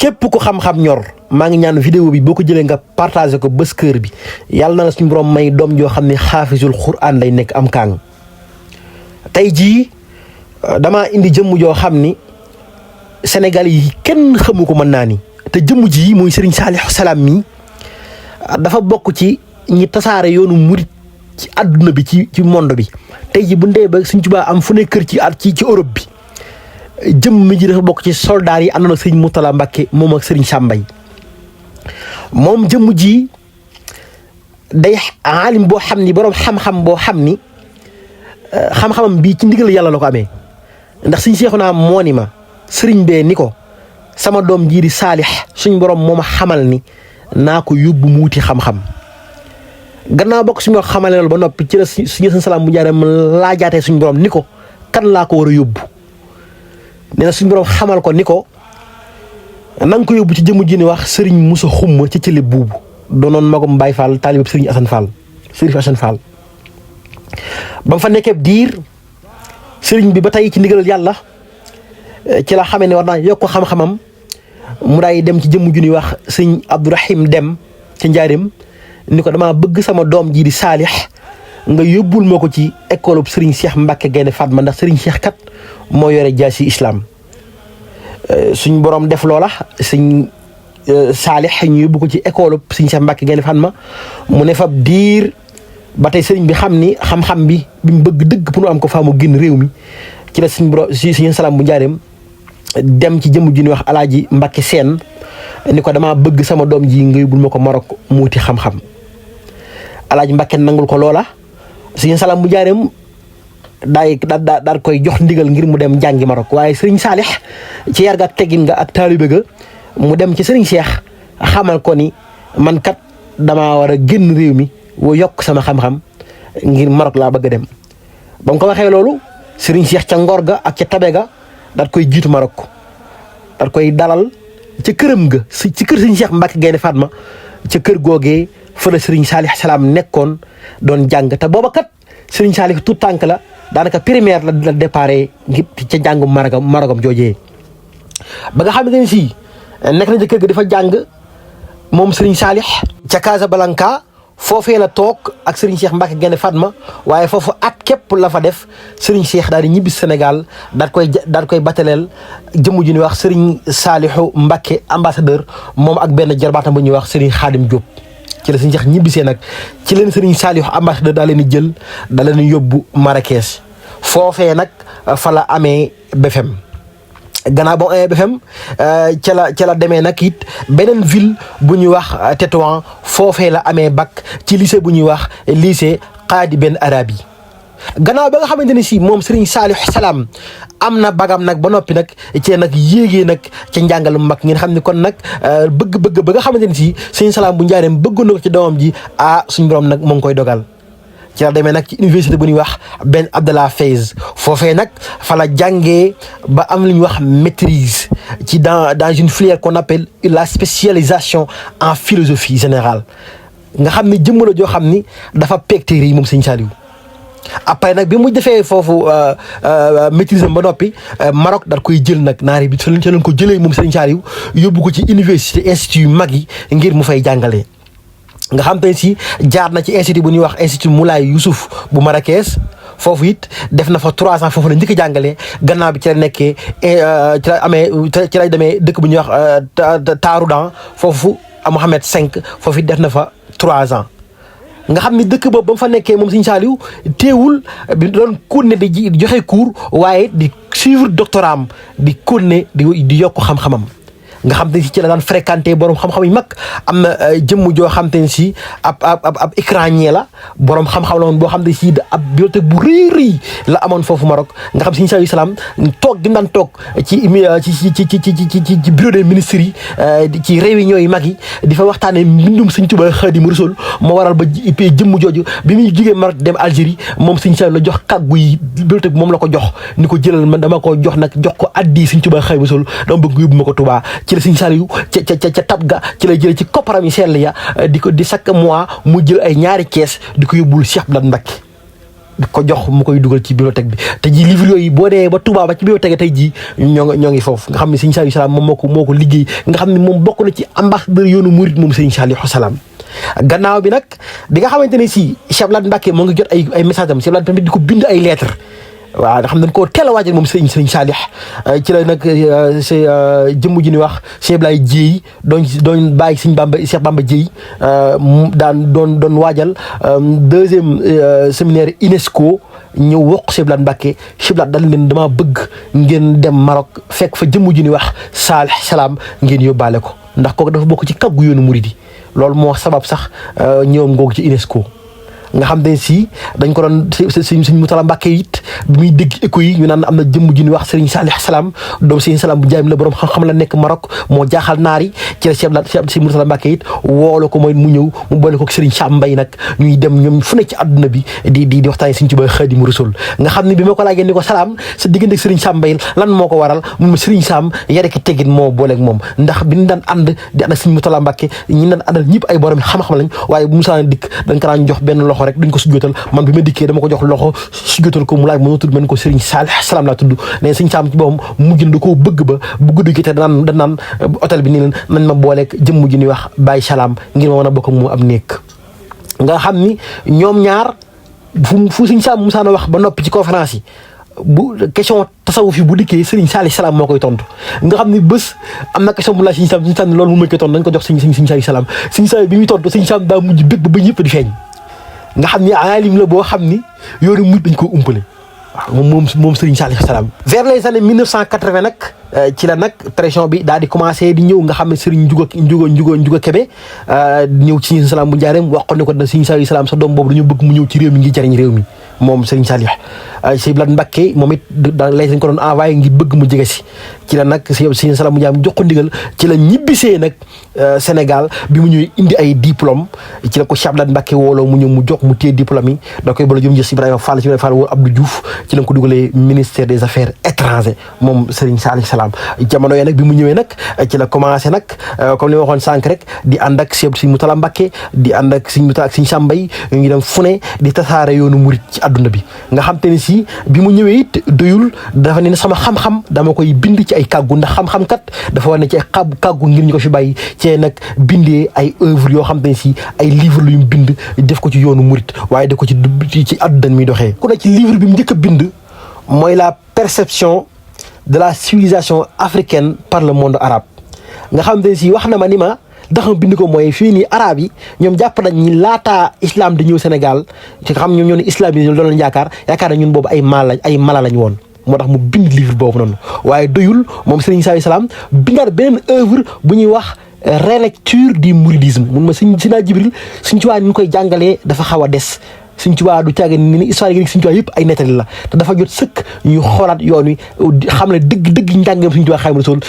képp ko xam-xam ñor maa ngi ñaan vidéo bi boo ko jëlee nga partagé ko bés kër bi yàlla na la suñu borom may doom joo xam ne xaafisul Qur'an lay nekk am kaang. tey jii damaa indi jëmm joo xam ni Sénégal yi kenn xamu ko mën naa ni te jëmm ji muy Serigne Saliou Salam mi dafa bokk ci ñi tasaare yoonu murit ci àdduna bi ci monde bi. tey ji bu ndee ba Sëriñ Tuubaa am fu ne kër ci Europe bi jëmm mi ji dafa bokk ci soldaar yi àndoon ak Sëriñ Mourtala Mbàkke moom ak Sëriñ Sàmbay moom jëmm ji day aalim boo xam ni boroom xam-xam boo xam ni xam-xamam bii ci ndigal yàlla la ko amee ndax Sëriñ Seexuna moo ni ma sëriñ bee ni ko sama doom jii di Saalix suñ borom moo ma xamal ni naa ko yóbbu mu wuti xam-xam gannaaw bokk suñu xamale loolu ba noppi ci la suñu salaam bu jaaree laajaatee suñu borom ni ko kan laa ko war a yóbbu nee na suñu borom xamal ko ni ko na nga ko yóbbu ci jëmu ji ni wax sëriñ Musa Xumma ci cële buubu doonoon magum Baay Fall taalib sëriñ Asan Fall sëriñ Asan Fall ba mu fa nekkee diir sëriñ bi ba tey ci ndigalal yàlla ci la xamee ne war naa yokk xam-xamam mu daay dem ci jëmm ju ñuy wax sëriñ Abdourahim Dem ci njaarim ni ko dama bëgg sama doom ji di Saalix nga yóbbul ma ko ci école Serigne Cheikh Mbacke Gaynde Fatma ndax Serigne Cheikh kat moo yore jaasi islam suñ borom def loola sëñ Saalix ñu yóbbu ko ci école Serigne Cheikh Mbacke Gaynde Fatma mu ne fa diir ba tey Serigne bi xam ni xam-xam bi mu bëgg dëgg pour mu am ko faa mu génn réew mi ci la suñ borom suñu salaam bu njaareem dem ci jëmm ji ñuy wax Alaaji Mbacke Seen ni ko dama bëgg sama doom ji nga yóbbul ma ko Maroc mu wuti xam-xam Alaaji Mbàkke nangul ko loola Sëriñ Salaam bu jaareem daal koy jox ndigal ngir mu dem jàngi Maroc waaye Sëriñ Saalix ci yar ga ak teggin nga ak taalibe ga mu dem ci Sëriñ Cheikh xamal ko ni man kat damaa war a génn réew mi woo yokk sama xam-xam ngir Maroc laa bëgg a dem ba mu ko waxee loolu Sëriñ Cheikh ca ngor ga ak ca tabe ga daal koy jiitu Maroc daal koy dalal ca këram ga ci kër Sëriñ Cheikh Mbacke Gaynde Fatma ca kër googee fa la Serigne Saliou Salam nekkoon doon jàng te booba kat Serigne Saliou tout tànk la daanaka primaire la déparé ngir ca jàngu maragam joojee ba nga xamante ne si nekk na ca kër ga dafa jàng moom Serigne Saliou ca Casablanca foofee la toog ak Serigne Cheikh Mbacke Gaynde Fatma waaye foofu at képp la fa def Serigne Cheikh daal di ñibbi Sénégal daal koy bataleel jëmm ji ñuy wax Serigne Saliou Mbacke ambassadeur moom ak benn jarbaatam bu ñuy wax Serigne Khadim Diop. ci la Serigne Cheikh ñibbisee nag ci leen Serigne Saliou ambassadeur daa leen di jël da leen yóbbu Marrakech foofee nag fa la amee BFM. gannaaw ba mu amee BFM ca la demee nag it beneen ville bu ñuy wax Tétouan foofee la amee bac ci lycée bu ñuy wax lycée Qaadi Ben Arabi gannaaw ba nga xamante ne si moom Serigne Saliou Salam am na bagam nag ba noppi nag ci nag yéegee nag ca njàngalu mag ngeen xam ni kon nag bëgg-bëgg ba nga xamante ne si Serigne Salam bu njaareem bëggoon na ko ci doomam ji suñ borom nag moo ngi koy dogal. ci la demee nag ci université bu ñuy wax Ben Abdallah Fayz foofee nag fa la jàngee ba am lu ñuy wax maîtrise ci dans une filière qu'on appelle la spécialisation en philosophie générale nga xam ne jëmm la joo xam ni dafa peeg téere yi moom Serigne Saliou. après nag bi mu defee foofu maîtrise ba noppi Maroc daal koy jël nag naari bi ca lañ ko jëlee moom Serigne Saliou yóbbu ko ci université institut yu mag yi ngir mu fay jàngalee. nga xam te ne si jaar na ci institut bu ñuy wax institut Moulay Youssouf bu Marrakech foofu it def na fa 3 ans foofu la njëkk a jàngalee gannaaw bi ci la nekkee ci la demee dëkk bu ñuy wax Taroudan foofu Mohamed V foofu it def na fa 3 ans. nga xam ni dëkk boobu ba mu fa nekkee moom Serigne Saliou teewul bi doon continuer di joxe cours waaye di suivre doctorat am di continuer di yokk xam-xamam. nga xam te ne si ci la daan fréquenté borom xam-xam yu mag am na jëmm joo xam te ne si ab écranier la borom xam-xam la woon boo xam te ne si ab bibliothèque bu rëy la amoon foofu Maroc nga xam Serigne Saliou Salam toog gi mu daan toog ci bureau des ministres yi ci réunion yi mag yi di fa waxtaanee mbindum Serigne Touba Xaadimu Rasuul moo waral ba jëmm jooju bi muy jugee Maroc dem Algérie moom Serigne Saliou la jox kàggu yi bibliothèque bi moom la ko jox ni ko jëlal man dama ko jox nag jox ko addi Serigne Touba Xaadimu Rasuul dama bëgg yóbbu ma ko Touba. ci la Serigne Saliou ca tab ga ci la jëlee ci kopparam yi sell ya di chaque mois mu jël ay ñaari kees di ko yóbbul Cheikh Abdoulaye Mbacké ko jox mu koy dugal ci bibliothèque bi te ji livre yooyu boo dee ba Touba ba ci bibliothèque tey jii ñoo ngi foofu nga xam ne Serigne Saliou Salam moom moo ko liggéey nga xam ne moom bokk na ci ambassadeur yoonu murid moom Serigne Saliou Salam. gannaaw bi nag bi nga xamante ne si Cheikh Abdoulaye Mbacké moo ngi jot ay message am Cheikh Abdoulaye tamit di ko bind ay lettres waaw nga xam ne dañ koo teel a waajal moom Serigne Saliou ci la nag jëmm ji ni wax Cheikh Abdoulaye Dieye doon bàyyi Serigne Bamba Cheikh Bamba Dieye daan doon waajal deuxième séminaire UNESCO ñëw wokk Cheikh Abdoulaye Mbacké Cheikh Abdoulaye dañ leen dama bëgg ngeen dem Maroc fekk fa jëmm ji ni wax Salih Salam ngeen yóbbaale ko ndax kooku dafa bokk ci kaggu yoonu murid yi loolu moo sabab sax ñëwam googu ci UNESCO nga xam ne si dañ ko doon Serigne Moutala Mbacké it bi muy dégg écho yi ñu naan am na jëmm ji ñuy wax Serigne Salih Salam doom Serigne Salam bu jaay la borom xam-xam la nekk Maroc moo jaaxal naar yi ci la Serigne Moutala Mbacké it woolu ko mooy mu ñëw mu boole ko Serigne Sam Mbaye nag ñuy dem ñoom fu ne ci àdduna bi di waxtaanee Serigne Touba Khadimu Rasul nga xam ne bi ma ko laajee ni ko Salam sa diggante ak Serigne Sam Mbaye lan moo ko waral mu Serigne Sam yare ki teggin moo booleeg moom ndax bi ñu daan ànd di ànd ak Serigne Moutala Mbacké ñi daan àndal ñëpp ay borom xam-xam lañ waaye bu Moussa dikk dañ ko daan jox benn loxo rek duñ ko sujjootal man bi ma dikkee dama ko jox loxo sujjootal ko mu laaj ma tudd man ko Serigne Salih Salam laa tudd ne Serigne Sam ci boppam mujj na da koo bëgg ba bu guddi gi te danaan hôtel bi nii leen nañ ma booleeg jëmm ji ñuy wax Baye Salam ngir ma mën a bokk ak moom am nekk nga xam ni ñoom ñaar fu Serigne Sam Moussa na wax ba noppi ci conférence yi bu question tasawuf yi bu dikkee Serigne Salih Salam moo koy tontu nga xam ni bés am na question bu laaj Serigne Sam loolu mu koy tontu dañ ko jox Serigne Salih Salam Serigne Salih bi muy tontu Serigne Sam daa mujj bëgg ba ñëpp di feeñ nga xam ni alim la boo xam ni yoonu murid dañ koo umpale waaw moom Serigne Salih Salam. vers les années 1980 nag ci la nag pression bi daal di commencé di ñëw nga xam ne Serigne Ndiouga Kébé ñëw ci Serigne Salam bu Njaareem wax ko ne ko Serigne Salih Salam sa doom boobu dañu bëgg mu ñëw ci réew mi ngi jariñ réew mi moom Serigne Salih. Cheikh Abdoulaye Mbacké moom it lay dañ ko doon envoyé ngir bëgg mu jege si ci la nag Serigne Salam bu Njaareem jox ko ndigal ci la ñibbisee nag Sénégal bi mu ñëwee indi ay diplôme ci la ko Cheikh Abdoulaye Mbacké wooloo mu ñëw mu jox mu téye diplôme yi da koy bala jëm jës Ibrahima Fall ci Ibrahima Fall woo Abdou Diouf ci la ko dugalee ministère des affaires étrangères moom Serigne Salih Salam jamono yee nag bi mu ñëwee nag ci la commencé nag comme li ma waxoon sànq rek di ànd ak Serigne Moutala Mbacké di ànd ak Serigne Moutala ak Serigne Sam Mbaye ñu dem fu ne di tasaare yoonu murid ci àdduna bi nga xam te ne si bi mu ñëwee it doyul dafa ne sama xam-xam dama koy bind ci ay kàggu ndax xam-xam kat dafa war ne ci ay kàggu ngir ñu ko fi bàyyi ci nag bindee ay œuvre yoo xam te ne si ay livre lu yu bind def ko ci yoonu murid waaye def ko ci àdduna mi doxee ku ne ci livre bi mu njëkk a bind mooy la perception de la civilisation africaine par le monde arabe nga xam te ne si wax na ma ni ma ndax ma bind ko mooy fii nii arab yi ñoom jàpp nañ ñi laataa islam di ñëw Sénégal ci xam ñoom ñoo ne islam yi loolu lañ yaakaar na ñun boobu ay mala lañ woon moo tax mu bind livre boobu noonu waaye doyul moom Serigne Salih Salam bindaat beneen œuvre bu ñuy wax relecture du mouridisme mun ma Seydina Jibril Sëriñ Tuubaa ni ñu koy jàngalee dafa xaw a des Sëriñ Tuubaa du caaga ni histoire yi Sëriñ Tuubaa yëpp ay nettali la te dafa jot sëkk ñu xoolaat yoon wi xam ne dëgg njàngam Sëriñ Tuubaa Xaadimu Rasuul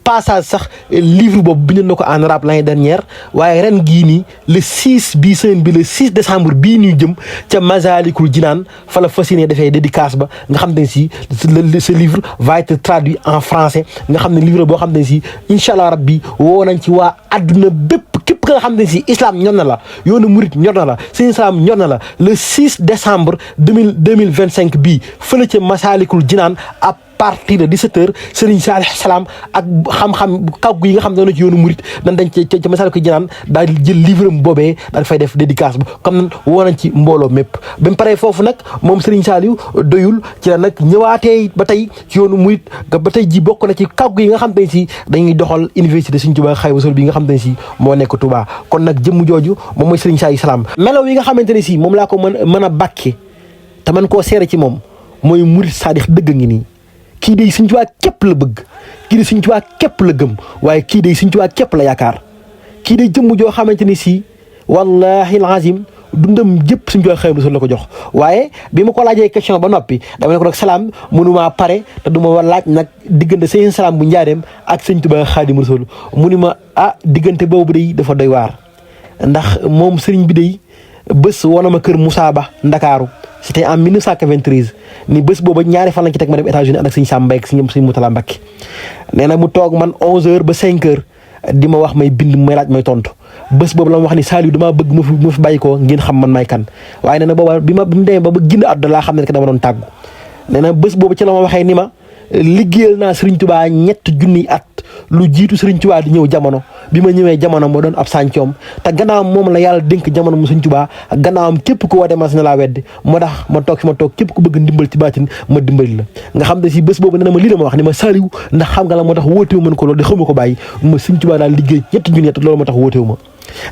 passage sax livre boobu bind na ko en arabe l'année dernière waaye ren gii nii le 6 bii semaine bi le 6 décembre bii ñuy jëm ca Masalikul Jinaan fa la fas yéene defee dédicace ba nga xam ne si ce livre va être traduit en français nga xam ne livre boo xam ne si incha allah rabbi woo nañ ci waa adduna bépp képp nga xam ne si islam ñor na la yoonu murit ñor na la seen islam ñor na la le 6 décembre 2025 bii fële ca Masalikul Jinaan à partir de 17h Serigne Salih Salam ak xam-xam kàggu yi nga xam ne ci yoonu murit dañ ca Masalikul Jinaan daal di jël livre am boobee daal di fay def dédicace ba comme woo nañ ci mbooloo mépp ba mu paree foofu nag moom Serigne Saliou doyul ci la nag ñëwaatee ba tey ci yoonu murit ba tey ji bokk na ci kàggu yi nga xam ne si dañuy doxal université Serigne Touba Xaadimu Rasuul bi nga xam ne si moo nekk Touba kon nag jëmm jooju moom mooy Serigne Salih Salam melaw yi nga xamante ne si moom laa ko mën a bàkke te man koo seere ci moom mooy murit saadix dëgg ngi nii kii day Sëriñ Tuubaa képp la bëgg kii day Sëriñ Tuubaa képp la gëm waaye kii day Sëriñ Tuubaa képp la yaakaar kii day jëmm joo xamante ni si wallahi alazim dundam jëpp Sëriñ Tuubaa Xaadimu Rasuul la ko jox waaye bi ma ko laajee question ba noppi dama ne ko nag Salam mënumaa pare te du ma laaj nag diggante Sëriñ Salam bu Njaareem ak Sëriñ Tuubaa Xaadimu Rasuul mu ni ma diggante boobu day dafa doy waar ndax moom sëriñ bi day bés woona ma kër Moussa Ba Ndakaaru c'était en 1993 ni bés booba ñaari fan lañ ci teg ma dem États-Unis ànd ak Sëriñ Sam Mbaye ak Sëriñ Moutala Mbacké nee na mu toog man 11h ba 5h di ma wax may bind may laaj may tontu bés boobu la ma wax ni Saliou damaa bëgg ma fi bàyyi ko ngeen xam man may kan waaye nee na booba bi mu demee ba génn àdduna laa xam ne dama doon tàggu nee na bés boobu ci la ma waxee ni ma liggéeyal naa Serigne Touba 3 at lu jiitu Serigne Touba di ñëw jamono bi ma ñëwee jamono moo doon ab sàncoom te gannaawam moom la yàlla dénk jamono mu Serigne Touba gannaawam képp ku woo demas na laa weddi moo tax ma toog fi ma toog képp ku bëgg ndimbal ci baatin ma dimbali la nga xam ne si bés boobu nee na ma lii la ma wax ni ma Saliou ndax xam nga la moo tax wóotewu mën ko loolu di xaw ma ko bàyyi ma Serigne Touba daal liggéey 3 junni at loolu moo tax wóotewu ma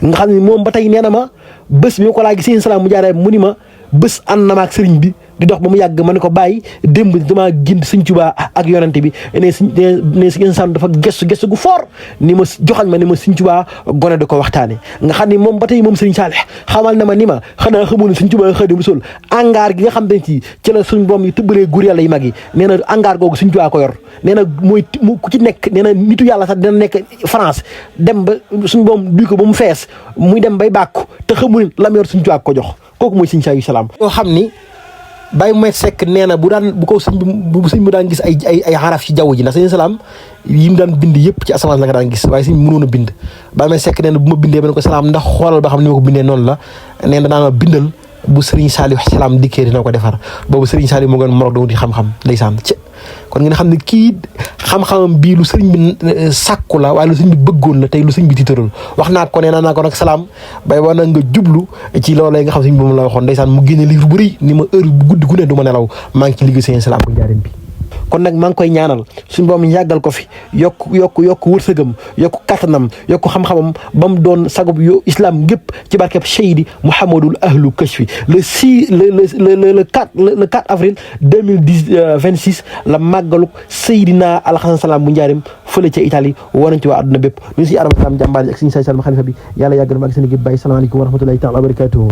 nga xam ne moom ba tey nee na ma bés bi ko laa gis salaam mu jaaree mu ni ma bés ànd na ma ak sëriñ bi di dox ba mu yàgg ma ne ko bàyyi démb damaa gént Sëñ Tuubaa ak yonante bi ne si insaan dafa gestu gu fort ni ma joxañ ma ni ma Sëñ Tuubaa gone da ko waxtaane nga xam ni moom ba tey moom Sëriñ Saalix xamal na ma ni ma xanaa xamul ne Sëñ Tuubaa Xaadimu Rasuul angaar gi nga xam ne ci la suñ borom yi tëbbalee góor yàlla yi mag yi nee na angaar googu Sëñ Tuubaa ko yor nee na mooy ku ci nekk nee na nitu yàlla sax dina nekk France dem ba suñ borom duy ko ba mu fees muy dem bay bàkku te xamul lam yor Sëñ Tuubaa ko jox kooku mooy Sëñ Saliou Salam yoo xam ni Baye Mohamed Seck nee na bu ko sëñ bi daan gis ay xaraf ci jaww ji ndax Sëñ Salam yi mu daan bind yëpp ci asamaan la nga daan gis waaye sëñ bi mënoon a bind Baye Mohamed Seck nee na bu ma bindee ba ne ko Salam ndax xoolal ba xam ni ma ko bindee noonu la nee na daan ma bindal bu Serigne Saliou Salam dikkee dina ko defar boobu Serigne Saliou moo gën morog dong di xam-xam ndeysaan kon ngeen xam ne kii xam-xamam bii lu sëriñ bi sàkku la waaye lu sëriñ bi bëggoon la tey lu sëriñ bi tiitaroon wax naa ko nee naa ko nag Salam bay war na nga jublu ci loolu nga xam sëriñ bi moom la waxoon ndeysaan mu génne livre bu rëy ni ma heure bu guddi gu ne du ma nelaw maa ngi ci liggéey Sëriñ Salam bu Njaaréem bi kon nag maa ngi koy ñaanal suñu borom yàggal ko fi yokk wërsëgam yokk kattanam yokk xam-xamam ba mu doon sagub yo islam gépp ci barkeb Seydi Mouhamadul Ahlu Kashfi le 4 avril 2026 la màggaluk Seydina Alxasan Salam bu Njaaréem fële ca Italie woo nañ ci waa àdduna bépp ñu si Adama Salam jàmbaar ak Sëriñ Saaliw Salam xalifa bi yàlla yàggal ma ak seen gépp bàyyi salaamaaleykum wa rahmatullahi taala wa barakatuhu